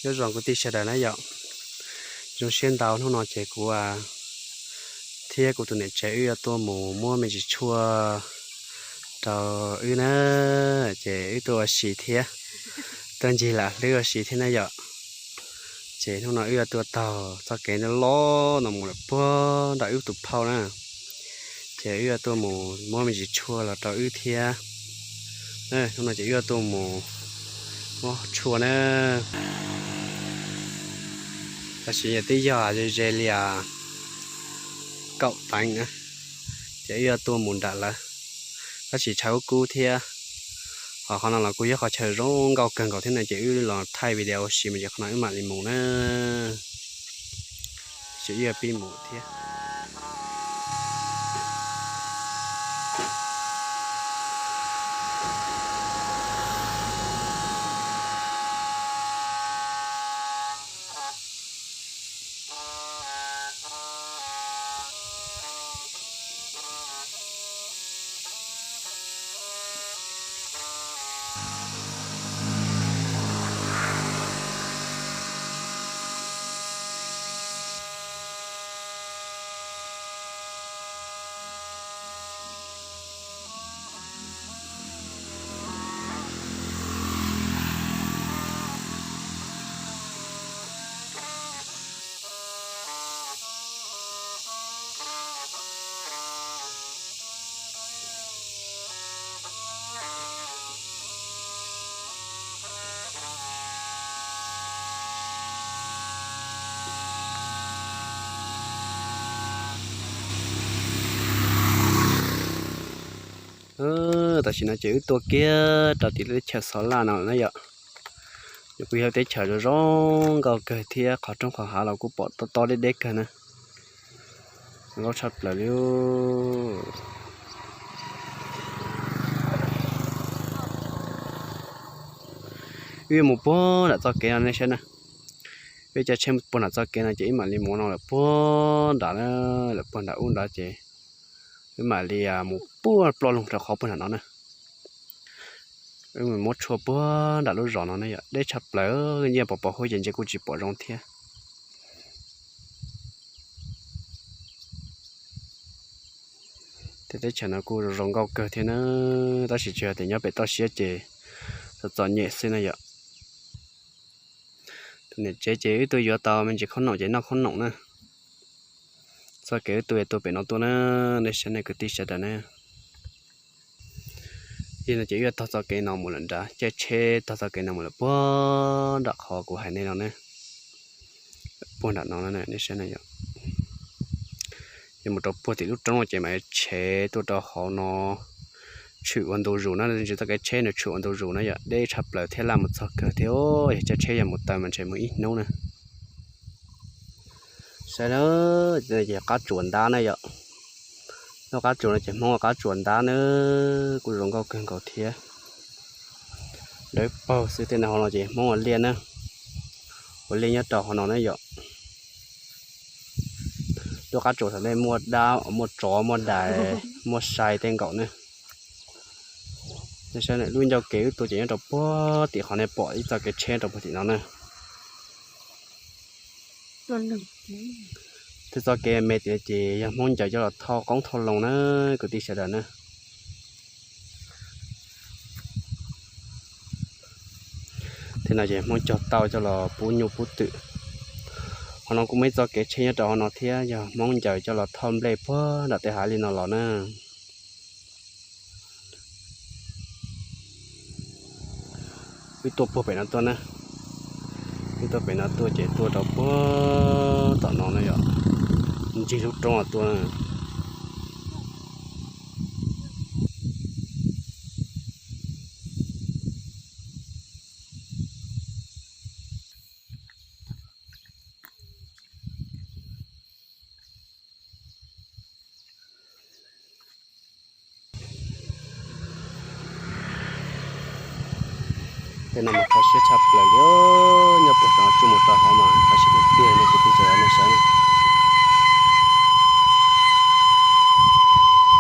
Nyob zoo kwv tij sawv daws na yom, zoo siab ntau hnub no ces kuv thiab kuv tus niam tsev wb yuav tuaj mus muab me ntsis tshuaj rau wb na, ces wb tuaj ua si thiab, tuaj ncig lam hlwb ua si thiab na yom. Ces hnub no wb yuav tuaj taug txoj kev loj no mus lawm puag nram wb tus phauj na, ces wb yuav tuaj mus muab me ntsis tshuaj los rau wb thiab. Hnub no ces wb yuav tuaj mus muab tshuaj na. Tab sis yog twb yog ze ze li kaum teev na, ces wb yuav tuaj mus nram lawv, tab sis tshav kub kub thiab. Ho qhov no los kuj yog qhov chaw zoo nkauj kawg nkaus thiab no ces wb los thaij video ua si mas ces qhov no wb mam li mus na. Ces wb yuav pib mus thiab. Tam sim no ces wb tuaj kiag rau tim lub teb chaws Xov Laj no na yom. Nws kuj yog lub teb chaws zoo zoo nkauj kawg thiab qhov roob qhov hav los kuj pom tob tob deb deb kawg na. Zoo nkauj tshaj plaws li. Wb mus puag nram txoj kev no nej saib na. Wb caij tsheb puag nram txoj kev no ces wb mam li mus no lawm puag nram, lawm puag nram ub nrad ces wb mam li mus puag ploj loog rau qhov puag nram no na. Wb mus muab tshuaj puag nram lub zos no na yom, deb tshaj plaws, nyiaj pom pom huab ces ntshe kuj tsis pom zoo thiab. Tej teb chaws no kuj zoo nkauj kawg thiab na, tab sis tsis yog tias nyob pem toj siab ces txom txom nyem xwb na yom. Tus niam tsev ces wb tuaj yuav tau me ntsis khaub noom ces noj khaub noom na. Txoj kev wb tuaj yuav tuaj pem no tuaj na, nej saib nej kwv tij sawv daws na. Yog no ces wb yuav taug txoj kev no mus lawm nrad, caij tsheb taug txoj kev no mus lawm puag nram qhov kuv hais nej no na. Puag nram no nej saib na yom. Yog mus rau puag tim lub roob no ces mam tshev tuaj rau hauv no tshwm ua ntu zus na, txoj kev tsheb nws tshwm ua ntu zus na yom, deb tshaj plaws thiab laj mus txog kawg thiab, yog caij tsheb yog mus taw mas ntshe mus ib hnub na. Saib na, ces qab tsuas ntab na yom. Lub qab tsuas no ces Hmoob ua qab tsuas ntab na, kuj zoo nkauj kawg nkaus thiab. Dawb paug xwb, tej no hauv no ces Hmoob ua liaj na, ua liaj nyob rau hauv no na yom. Lub qab tsuas thaum ntej muaj dab, muaj tsov, muaj dais, muaj sai tej nkaus na. Nej saib lub ncauj kev wb tuaj ces nyob rau puag tim qhov nej pom ib txoj kev tsheb rau puag tim no na. Tej txoj kev me tim no ces yog Hmoob ncaws coj los thauj qoob thauj loo na, kwv tij sawv daws na. Tej no ces Hmoob cog tau coj los pub nyuj pub twm. Qhov no kuj muaj ib txoj kev tsheb nyob rau hauv no thiab, yog Hmoob ncaws coj los thauj nplej puag nram tej hav li no los na. Wb tuaj puag pem no tuaj na. Wb tuaj pem no tuaj ces tuaj rau puag tom no na yom, ncig lub roob no tuaj na. Tej no mas kho siab tshaj plaws li, nyob puag tom tsuj mus rau hauv mas kho siab tiag tiag li kwv tij sawv daws nej saib na.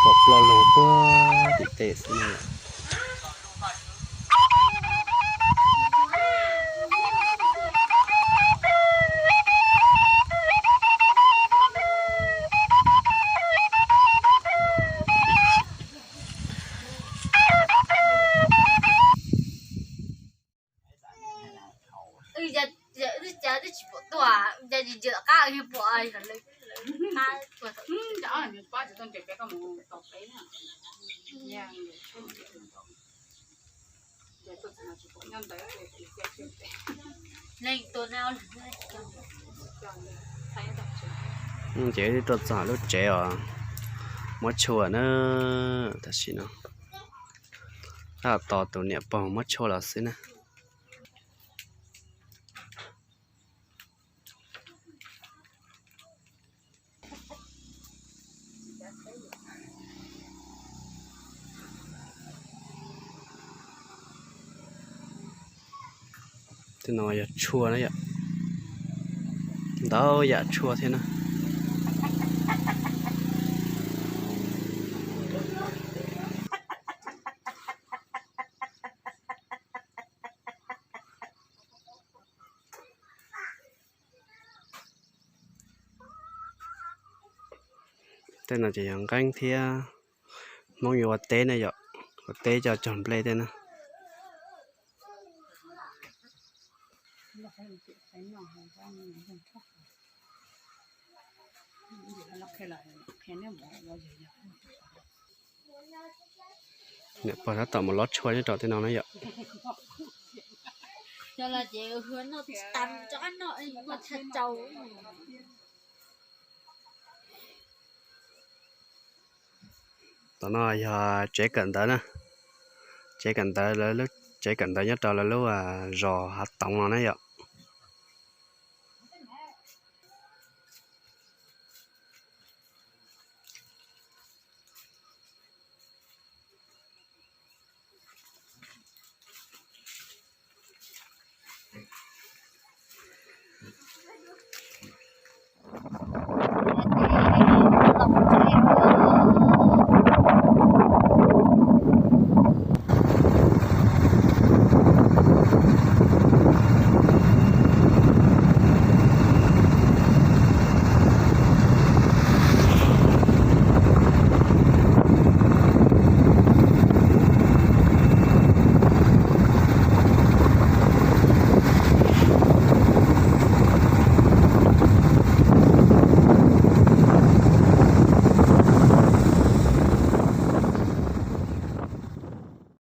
Pom ploj loog puag tim tej xwb na. Cas twb tsis pom tuaj, cas tsis ntsia tom qab yog pom lawv qab tuaj. Leej tua na. Ces tuaj txog lub tsev os, muab tshuaj na. Tam sim no tab tom tos tus niam pog muab tshuaj los xwb na. Tej no yog tshuaj na yom, ntau yam tshuaj thiab na. Tej no ces yog nqeeb thiab. Hmoob yuav ua teb ne yom, ua teb coj cog nplej tej na. Niam pog tab tom mus lob tshuaj nyob rau tej no na yom. Tom no yog tsev kawm ntawv na. Tsev kawm ntawv, lawv lub tsev kawm ntawv nyob rau lawv lub zos Hav Toov no na yom.